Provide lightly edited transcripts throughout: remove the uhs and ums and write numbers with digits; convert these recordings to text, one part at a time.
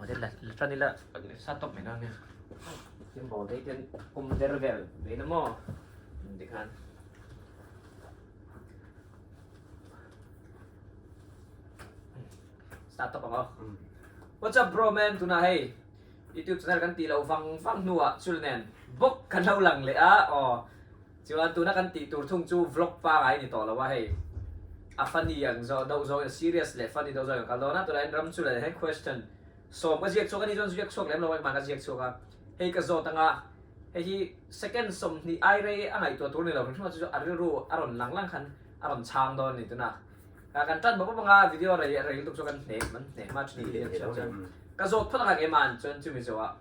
Aw la la tan ila sa tawp mai dawn nia. Tin ball te hian pawm der vel mai na maw tikhan. Start tawp ang aw. What's up bro man tunah hei YouTube channel kan tih loh vang vang hnuah chul nen bawk kan lo lang leh a aw. Chuan tuna kan tih tur thung chu vlog pangai ni tawh lo a hei. A funny ang zawh deuh zawk in serious leh funny deuh zawk in a kal dawn a tunah hian ram chu leh he question sawm ka ziak chhuak a ni chuan ziak chhuak lem lo a engmah ka ziak chhuak a hei ka zawt anga hei hi second 20 ai rei a ngaihtuah tur ni lo hrim hrim a chu chu a rilru a rawn lang lang khan a rawn chhang dawn a ni tuna kan tan bawk bawk anga video rei rei lutuk chu kan hne man hne hma thin a ni chuan ka zawt phawt anga keimah an chuan chumi zawhah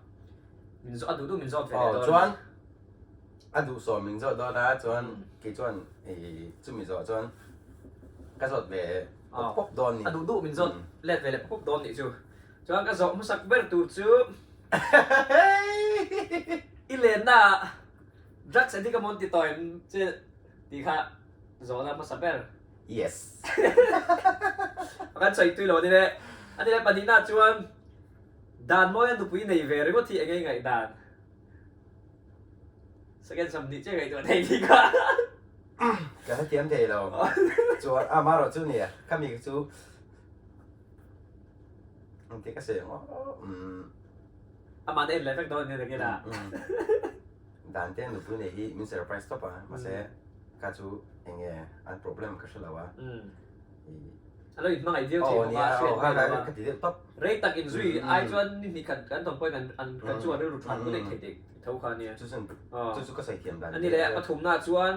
min zawh a duh duh min zawt ve leh dawn a ni. A duhsawm min zawt dawn a chuan kei chuan chumi zawh chuan ka zawt ve pawp pawp dawn ni. A duh duh min zawt let ve leh pawp pawp dawn nih chu. Chuan ka zawh hmasak ber tur chu i lenna ah drugs addict amaw an ti tawh em che tih kha zawhna hmasa ber. Yes. Kan sawi tui lo a ni le. A ni le pahnihna chuan dan mawia nupui nei ve ringawt hi enge i ngaihdan? Second 20 chiah ngaihtuah thei ni kha. Ka hrethiam thei lo. Chuan a marawh chu nia khami kha chu engti ka sawi ang aw umm. Amah na en leh vek dawn ania nakin ah. Dan te nupui nei hi min surprise tawp a mahse kha chu enge an problem ka hre lo a. A lo inhmangaih viau thei bawk a, a hriat mai lo a. Ka ti deuh tawp. Rei tak inzui ai chuan ni hnih khat kan tawn pawhin an kan chungah rilru than put daih thei tih tho kha a nia. Chu chu chu ka sawi thiam dan. A ni leh pathumna chuan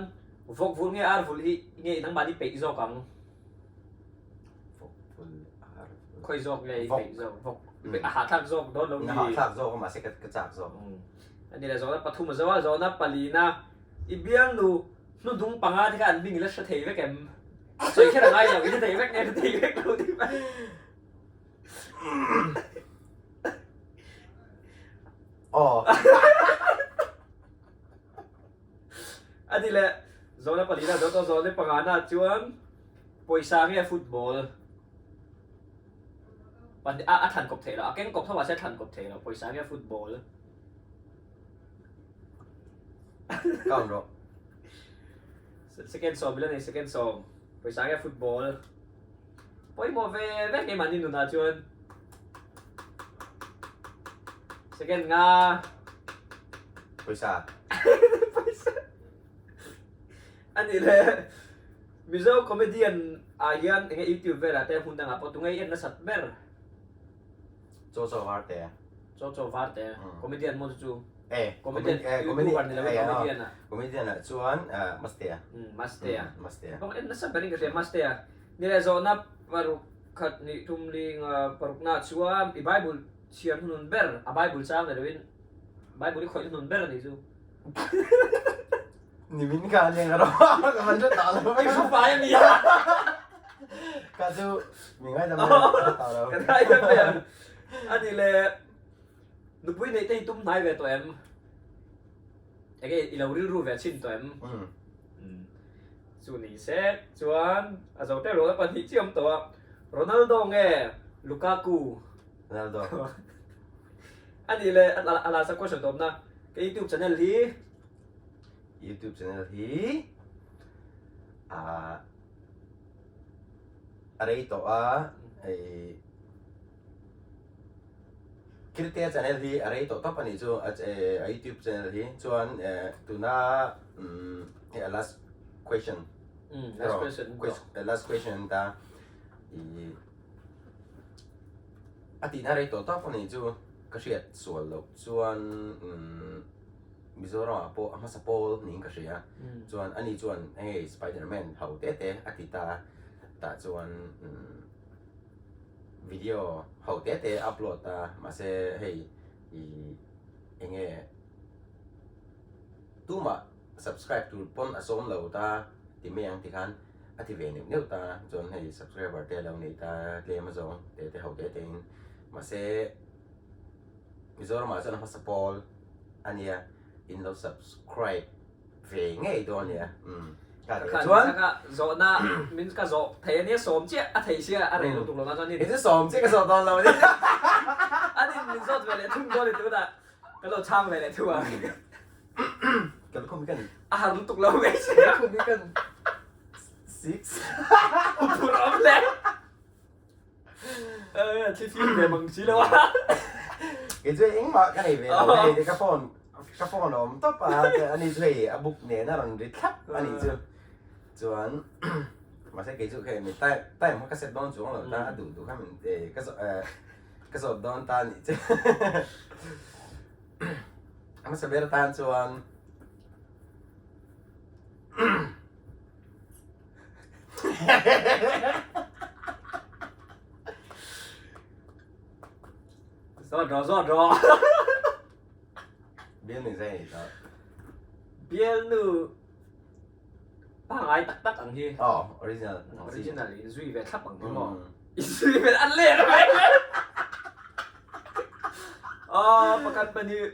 vawk vulh nge ar vulh hi nge nangmahni peih zawk ang? Vawk vulh ar vulh. Khawi zawk nge i peih zawk? Vawk. A hahthlak zawk dawn lo mi? A hahthlak zawk a mahse ka chak zawk. A ni leh zawhna pathum a zo a, zawhna palina i bialnu Hnudung panga te kha an hming i la hre thei vek em? Sawi kher a ngai lo, i hre thei vek nge hre thei vek lo tih mai. Aw. A ti leh, Zawna palina zo tawh zawna pangana chuan pawisa nge football a a thlan kawp theih loh, a keng kawp tho mahse a thlan kawp theih loh, pawisa nge football. Count rawh. Second sawm ila nei second sawm. Pawisa nge football. Pawimawh ve ve keimahni nunah chuan. Second nga. Pawisa. Pawisa. Ani le Mizo comedian ah hian enge YouTube velah te hmun dangah pawh tunge i en nasat ber. Chaw chaw var te. Chaw chaw var te. Comedian maw chu chu. Eh, comedian, YouTuber ni lo in comedian ah. Comedian ah chuan Mastea. Mastea. Mastea. Bawk en nasa berin ka hria Mastea. Ni leh zawhna paruk khat nih tum ling paruk na chuan i Bible chhiar hnun ber a Bible chang ni lo in Bible i khawih hnun ber a nih chu. Nimin kha aniang ka rawh ka man hre tah lo. I hru fai a nia. Ka chu mi ngaidam mai ang ka hre tah lo. Ka ngaidam mai ang. A ni le nupui neih te hi tum hnai ve tawh em? Enge i lo rilru ve chhin tawh em? Chu ni se chuan a zo teuh lo na pahnih chiah awm tawh a. Ronaldo nge Lukaku? Ronaldo. A ni le a last a question tawpna ka youtube channel hi YouTube channel hi ah a rei tawh a hei Kirtea channel hi a rei tawh tawp a nih chu a YouTube channel hi chuan tuna umm hei a last question last question last question an ta ih a tihna rei tawh tawp a nih chu ka hriat sual loh chuan umm Mizoram ah pawh a hmasa pawl niin ka hria chuan ani chuan hei Spiderman ho te te a ti ta a tah chuan umm video ho te te a upload a mahse hei ih eng nge tumah subscribe tur pawn a sawm lo ta ti mai ang tikhan a ti ve neuh neuh ta chuan hei subscriber te a lo nei ta tlem a zawng te te ho te te in mahse Mizoramah chuan a hmasa pawl a nia, in lo subscribe ve ngei dawn a nia. Umm ka ti chuan. Kha zawhna min ka zawh thei a nia sawm chiah a thei sia a rei lutuk lo na chuan in. Kei chu sawm chiah ka zawh dawn lo a ni. An in. ve leh thung dawn i tunah kan lo chhang ve leh thung ang. Kan khum hi kan. A har lutuk lo mai sia. Kan khum hi kan 6. Phur awm hle. Eh, thli fim ve mang si lo a. Kei chu engmah ka nei ve lo hei te ka phone ka phone a awm tawp a ani chu hei a book nen a rawn ri thlap a nih chu. Chuan mahse kei chu hei mi time time kha ka set dawn chuang lo ta a duh duh kha min ka zawh ka zawt dawn ta a nih chu. A hmasa ber atan chuan Zawt rawh zawt rawh. Bialnu zai a ni tawh. Bialnu pangai tak tak ang hi. Aw, original. Original in zui ve thlap ang hi maw. In zui ve an leh mai. Aw, pakhat pahnih.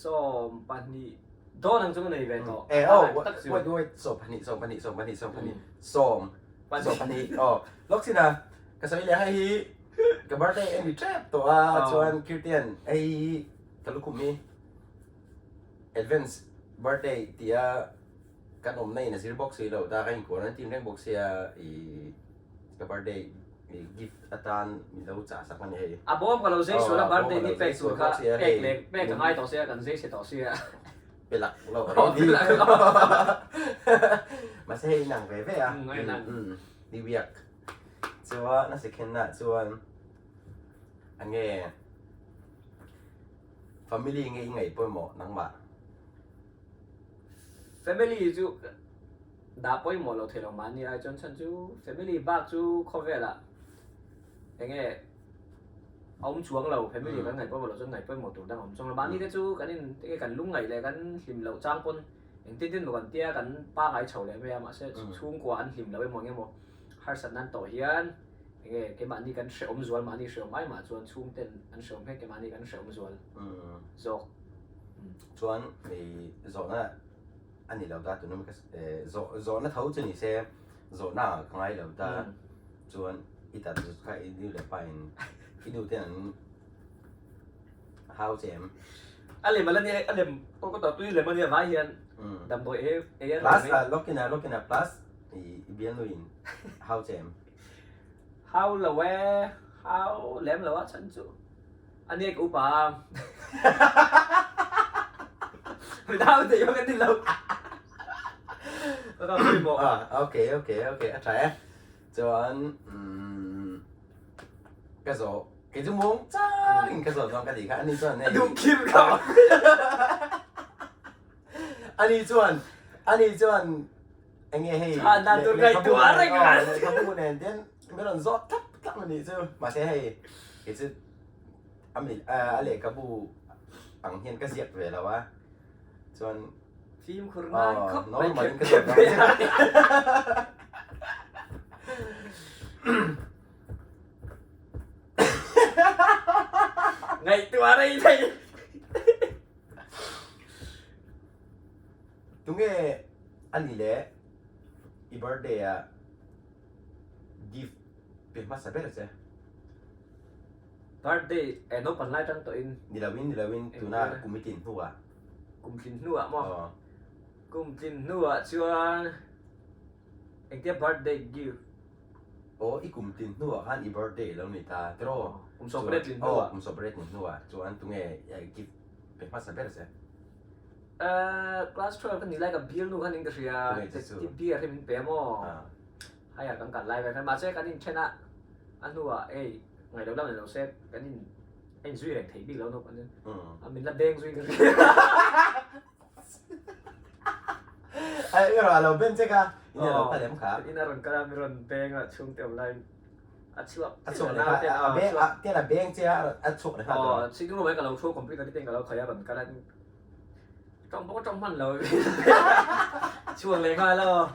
20 dawn ang chu ka nei ve tawh. Eh oh, wait wait, 12 12 12 12 sawm 20 aw. Lawk sin a, ka sawi leh hei hi ka birthday a ni tep tawh a, chuan Kirtian hei ka lukhum hi advance birthday tia kan awmna in a zir bawk si lo ta ka in quarantine reng bawk sia i ka birthday gift atan min lo chah sak a ni hei. A bawm ka lo zei sual a birthday ni pek tur kha pek leh pek a ngai tawh sia kan zei chhe tawh sia. Pe lak lo already. Mahse hei inang ve ve a. Ni biak. Chuan a second ah chuan enge family nge i ngaih pawimawh nangmah? Family chu dah pawimawh lo thei lo mahni ai chuan chhan chu family bak chu khawvelah enge a awm chuang lo family kan ngaih pawimawh loh chuan ngaih pawimawh tur dang a awm chuang lo mahni te chu kan in enge kan lungngaih leh kan hlim loh chang pawn engtin tin maw kan tia kan pangai chho leh mai a mahse chhungkua an hlim loh emaw engemaw harsatna an tawh hian enge keimahni kan hrehawm zual mahni hrehawm ai mah chuan chhungten an hrehawm hlek keimahni kan hrehawm zual zawk. Chuan i zawhna a ni lo ta tuna mi ka zawh zawhna tho chu ni se zawhna ah ka ngai lo ta chuan i tat zut kha i nu leh pa in i nu ten an hau che em? A lem ala nia a lem pawh ka tawh tui lem a nia vai hian damdawi ei ei a Plus lawk in a lawk in a plus i bialnu in hau che em? Hau lo e hau lem lo a chhan chu. A nek upa. Midang te yo kan ni lo. Ka ka pui mo. Ah, okay, okay, okay. A tha e. Chuan ka zo kei chu muang chang in ka zo chuan ka ti kha ani chuan A duh khir kha. Ani chuan ani chuan enge hei Chhan dan tur ngaihtuah reng a. Lehkhabu nen ten min rawn zawt thlap thlap a nih chu. Mahse hei kei chu a mil a lehkhabu ang hian ka ziak ve lo a chuan Fimkhur ngai khawp mai normal in ka ziak ve a. Ngaihtuah rei thei. Tunge a ni le i birthday ah gift pe hmasa ber che? Birthday eh naupang lai tang tawh in. Ni lo in ni lo in tuna kum i tlin hnu ah. Kum tlin hnu ah maw? Kum tlin hnu ah chuan engtia birthday gift? Aw i kum tlin hnu ah khan i birthday lo ni ta tiraw? Kum 18 tlin hnu ah. Aw kum 18 tlin hnu ah chuan tunge gift pe hmasa ber che? Class 12 ka nih lai ka bialnu khan in ka hria teddy bear hi min pe maw higher kan kal lai vel khan mahse kan inthen a a hnuah hei ngaihloh lam ni lo se kan in a inzui reng thei bik lo nawk an a min la beng zui ka hria Ai erawh a lo ben chek a in a lo kal em kha in a rawn kal a mi rawn beng a chhungte awm laiin A chhuak A chhuak leh kha a beng a tian a beng che a a chhuak leh nghal tawh. Aw sitting room ah ka lo thu a computer te ka lo khaih a rawn kal a tawng pawh ka tawng hman lo chhuak leh nghal aw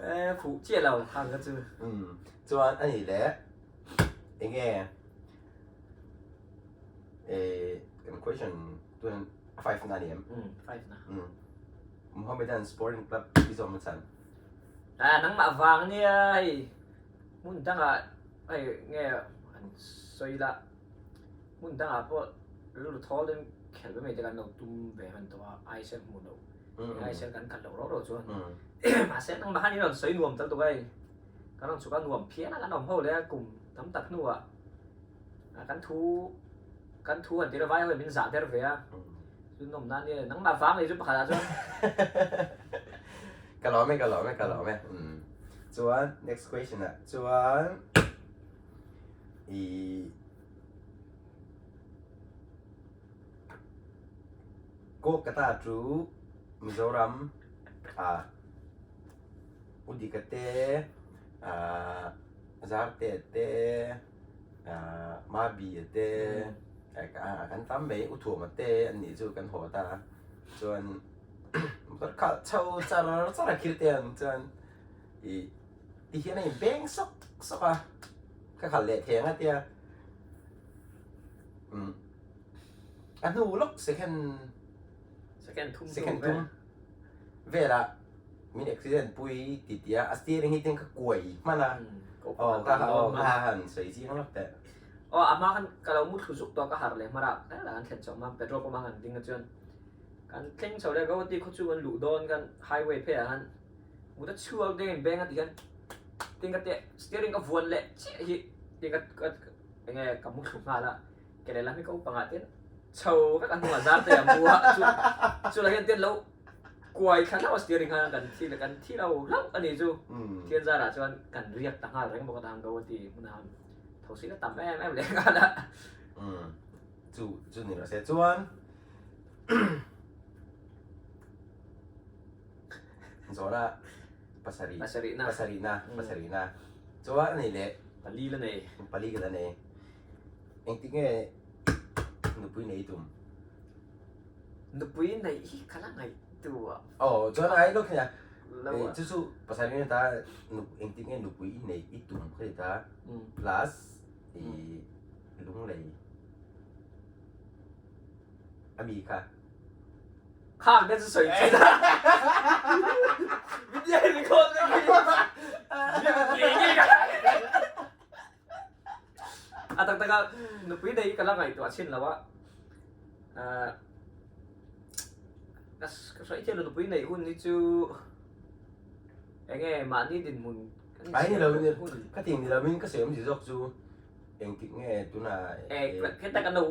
e fuh chiah lo khang kha chu. Umm chuan a nih leh enge eh kan question tun a five na ni em? Umm five na. Umm Mohammedan Sporting Club i zawm a chan. Ah nangmah vang ania hei. Hmun dangah hei nge Han sawi la, hmun dangah pawh rilru thawl in khelh mai mai te kan lo tum ve hman tawh a, ISL hmuh loh, ISL kan khalh loh rauh rauh chuan mahse nangmah khan i rawn sawi nuam tal tuk a hei, kan rawn chhuk a nuam phian a kan awm ho leh a kum tam tak hnuah kan thu kan thu han tir a vai ho in min zah der ve a, chu nawm nan nia nangmah vang leh chu pakhat ah chuan. Ka lawm e ka lawm e ka lawm e chuan next question ah chuan. I Kolkata chu Mizoram ah Udika te ah Zarte te ah Mabia te kan tam mai Uthuama te an nih chu kan haw ta chuan motor khalh chho char char a khir te ang chuan i ti hian a inbeng sawk sawk a ka khalh leh thei ang a tia umm a hnu lawk second second thum second thum velah min accident pui ti tia a steering hi tin ka kuai hman a aw ka aw ka han sawi chiang lawk teh aw a hma khan ka lo mu thlu zuk tawh ka harh leh hmar a tlai kan thlen chho hma petrol pump a han ding a chuan kan thleng chho leh Guwahati khaw chu kan luh dawn khan highway pheiah khan Mut a chhuak deng in beng a ti hian tin ka teh steering ka vuan leh chiah hi tin ka ka enge ka mu thlu nghal a ke lehlam hi ka upang ah tin chho vek a hnungah zar te a mu a chu chu lah hian tin lo kuai thla hlauh a steering khan kan thi kan thi lo hlauh a ni chu thian zarah chuan kan riak ta nghal reng bawk a tang Guwahati hmunah tho si la tam em em leh nghal a. Chu chu ni rawh se chuan. Zawhna pasarih Pasarihna. pasarihna pasarihna chuan a nei leh Pali la nei. Pali ka la nei. Engtik nge nupui nei tum? Nupui neih hi ka la ngaih tu a. Aw chuan ai lawk hian a chu chu pasarihna ta engtik nge nupui i neih i tum kha ti ta plus i lunglei a mi kha. Khang te chu sawi thin a. Video hi record vek hi. Ngei ngei ka. A tak tak a nupui nei ka la ngaihtuah chin lo a. Ka sawi thiam lo nupui neih hun hi chu enge mahni dinhmun Ai ni lo ka ti ni lo in ka sawi awmzi zawk chu engtik nge tunah Heta kan lo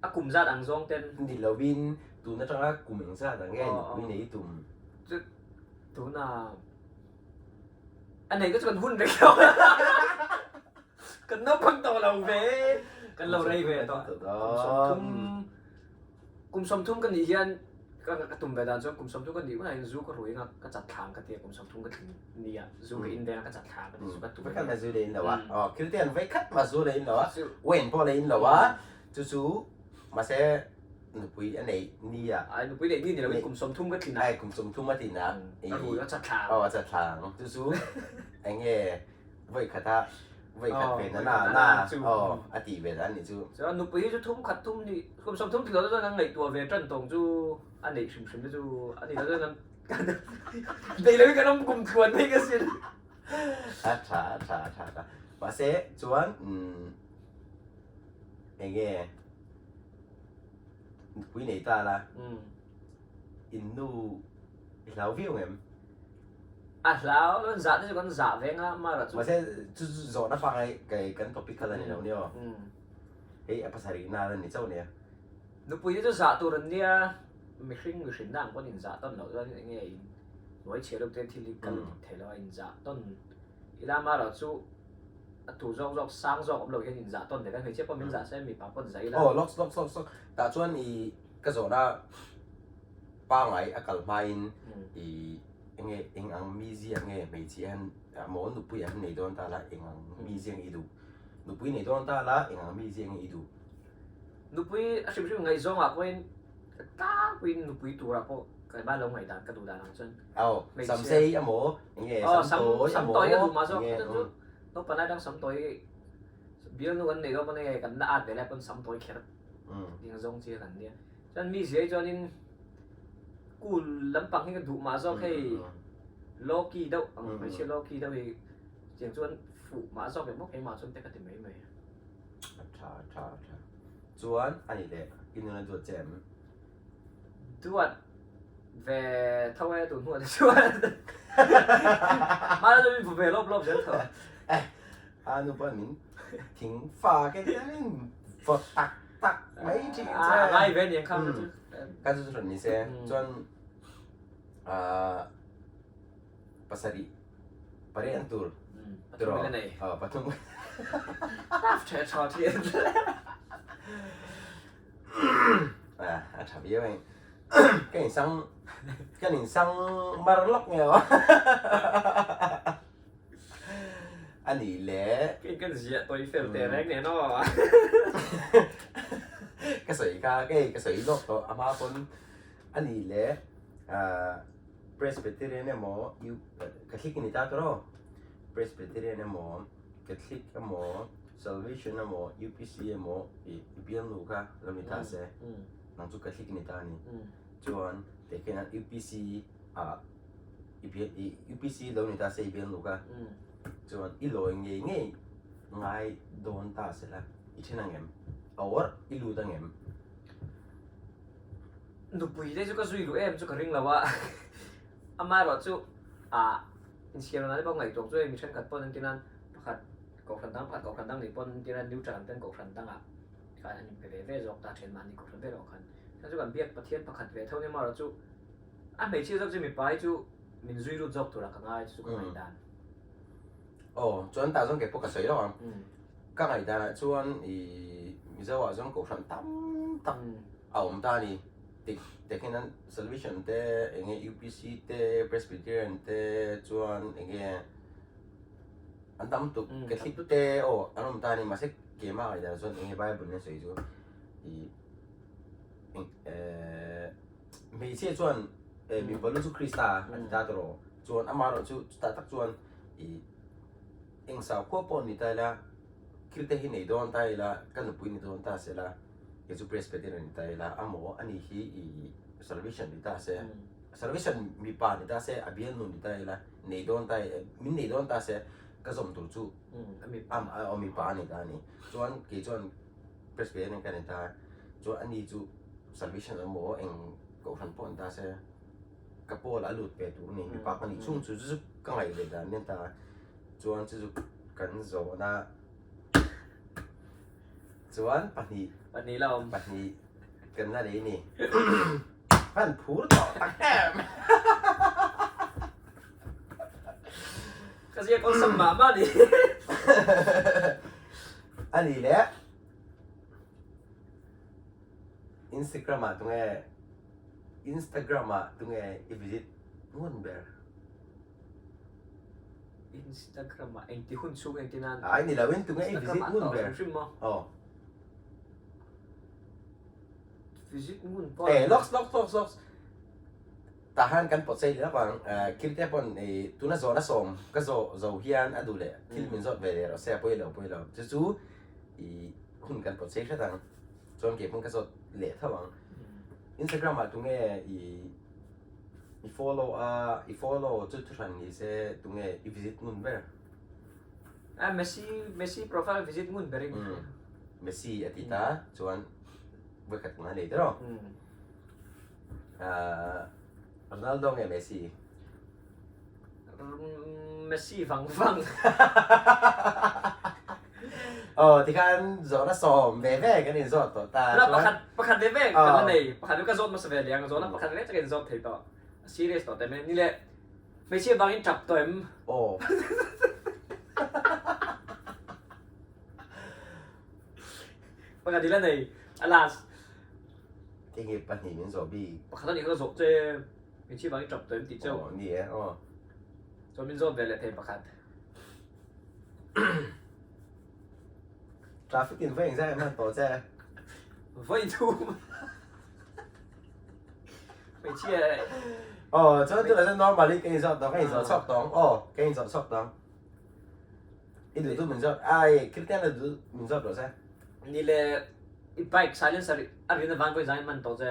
A kum zat ang zawng ten. Ni lovin tun atanga kum eng zat ang nge nupui nei tum. Chu tuna a nei te chu kan hun vek lo. Kan naupang tawh lo ve. Kan lo rei ve tawh. Kum 30 kum 30 ka nih hian ka ka tum ve dan chuan kum 30 ka nih hunah hian zu ka rui anga ka chat thlang ka tia kum 30 ka tling nia zu ka in ve anga ka chat thlang ka ti zu ka tum. Vekhat mah zu lei in lo a. Aw thil te an vekhat mah zu lei in lo a. Wine pawh lei in lo a. Chu chu mahse nupui a neih ni a. Ai nupui neih ni ni loin kum 30 ka tlin a. Ai kum 30 a tlin a. A rui a chat thlang. Aw a chat thlang. Chu chu eng nge vawi khat a vawi khat ve na na na aw a tih ve dan nih chu. Chuan nupui hi chu thum khat thum ni kum 30 tlin loh chuan kan ngaihtuah ve tan tawng chu a neih hrim hrim te chu a nih loh chuan kan neih loin kan awm kum tluan mai ka sin. A tha a tha a tha a tha. Mahse chuan Enge nupui nei ta la in nu i hlau viau ngem? A hlau lo zah te chu kan zah veng a mara chu. Mahse chu chu zawhna pangai kai kan topic kha la ni lo nia aw. Hei a pasarih na la ni chauh nia. Nupui te chu zah tur an nia mihring mihrinna ang pawn in zah tawn loh chuan enge in hnuai chhiah deuh te thil hi kal dik thei lo a in zah tawn ila mara chu A tu zawk zawk sang zawk awm lo hian inzah tawn ve kan hmeichhia pawh min zah se mipa pawh zah ila. Aw lawk lawk lawk lawk tah chuan i ka zawhna pangai a kal hmain i enge eng ang mizia nge hmeichhia hian maw nupui an nei dawn ta la eng ang mizia nge i duh nupui nei dawn ta la eng ang mizia nge i duh. Nupui a hrim hrim ngaihzawngah pawhin tlangpuiin nupui turah pawh ka ban lo ngaihdan ka duh dan ang chuan. Aw sam sei emaw enge sam tawi emaw sam tawi ka duh mah zawk chuan chu naupang lai dang sam tawi bialnu kan nei dawn pawn enge kan la at ve lai pawn sam tawi kher ding zawng chi kan nia chuan mi ziai chuanin cool lampang hi ka duh mah zawk hei low key deuh ang hmeichhia low key deuh hi tiang chuan fuh mah zawk em bawk keimah chuan te ka ti mai mai. Chuan a nih leh i nun a duat che em? Duat ve tho e tun hnuah te chuan hmana chu min vu ve lawp lawp zel tho. Eh, a nu pawn min thing fa ke hian min vawt tak tak mai thin che. A ngai ve aniang kha chu. Ka chu chu hran ni se chuan ah pasarih pariat an tur Pathum in a nei. Aw pathum. Taf tha tha thin. A tha viau ang. Ka insang kan insang mar lawk nge aw. A nih leh. Kei kan ziah tawi fel teh reng nen aw. Ka sawi kha kei ka sawi lawk tawh a hma pawn a nih leh ah Presbyterian emaw Catholic ni ta tawh Presbyterian emaw Catholic emaw Salvation emaw UPC emaw i bialnu kha lo ni ta se nang chu Catholic ni ta a ni chuan tehkhian UPC ah i bial i UPC lo ni ta se i bialnu kha chuan i lawi ngei ngei ngai dawn ta se la i then ang em or i lut ang em? Nupui te chu ka zui luh em chu ka ring lo a, amaherawh chu ah inchhiar lohna te pawh ngaihtuah chu hei mi thenkhat pawn entir nan pakhat kohhran dang pakhat kohhran dang nih pawn entir nan neutral ang ten kohhran dangah khan an inpe ve ve zawk ta then mahni kohhran vel erawh khan chuan chu kan biak Pathian pakhat ve tho nia amaherawh chu a hmeichhia zawk chu mipa hi chu min zui lut zawk turah ka ngai chu ka ngaihdan. Aw chuan tah chuan keipawh ka sawi lo ang. Ka ngaihdanah chuan ih Mizo ah chuan kohhran tam tak a awm ta a ni. Tik tek hian an Salvation te eng nge UPC te Presbyterian te chuan eng nge an tam tuk Catholic te aw an awm ta a ni. Mahse keimah ngaihdanah chuan eng nge Bible in a sawi chu ih eng eh hmeichhia chuan eh mipa lu chu Krista a ti ta tawh chuan amaherawh chu chutah tak chuan ih Eng saukhua pawh ni ta ila, thil te hi nei dawn ta ila, ka nupui ni dawn ta se la, kei chu Presbyterian ni ta ila, a maw ani hi i Salvation ni ta se, Salvation mipa ni ta se, a bialnu ni ta ila, nei dawn ta min nei dawn ta se, ka zawm tur chu a mipa a ni ta a ni. Chuan kei chuan Presbyterian ka ni ta, chuan ani chu Salvation a maw eng kohhran pawh ni ta se, ka pawl a lut ve tur a ni, mipa ka nih chhung chu chu chu ka ngaih ve dan nen ta. Chuan chu chu kan zawhna chuan pahnih pahnih la awm pahnih kan la nei ni hman phur tawh tak em ka zia kawlsam mah mah ni a ni leh Instagram ah tunge Instagram ah tunge i visit ngun ber Instagram ah engti hun chhung engti nan Ai ni lo in tunge i visit ngun ber. Hrim maw? Aw. Visit ngun pawh. Eh lawks lawks lawks lawks. Tah han kan pawt sei lawk ang Kirte pawn i tuna zawhna sawm ka zawh zo hian a duh leh thil min zawt ve leh rawh se a pawi lo pawi lo chu chu i hun kan pawt sei hret ang chuan kei pawn ka zawt leh tho ang Instagram ah tunge i I follow a, i follow chu thuhran ni se tunge i visit ngun ber? A Messi, Messi profile visit ngun ber in. Umm, Messi a ti ta chuan vawikhat kan a nei tiraw? Ahh Ronaldo nge Messi? Messi vang vang. Aw tikhan zawhna sawm ve ve kan inzawt tawh ta chuan. Pakhat pakhat ve ve kan la nei pakhat chu ka zawt hmasa ve liang zawhna pakhat ve chu ka inzawt thei tawh a serious tawh teh mai ni le hmeichhia vangin tap tawh em? Aw. Pakhat i la nei a last. Enge pahnih min zawh bik? Pakhat a nih kha ka zawh che hmeichhia vangin tap tawh em tih chauh. Aw ni e aw. Chuan min zawt ve leh thei pakhat. Traffic in vawi engzah hman tawh che? Vawi thum. Hmeichhia. Aw, chuan tunah chuan normally ka inzawt tawh, ka inzawh chhuak tawh ang. Aw, ka inzawh chhuak tawh ang. I duh duh min zawt, ai Christian a duh min zawt rawh se. Ni le, i bike silencer a rin avang pawhin zai hman tawh che.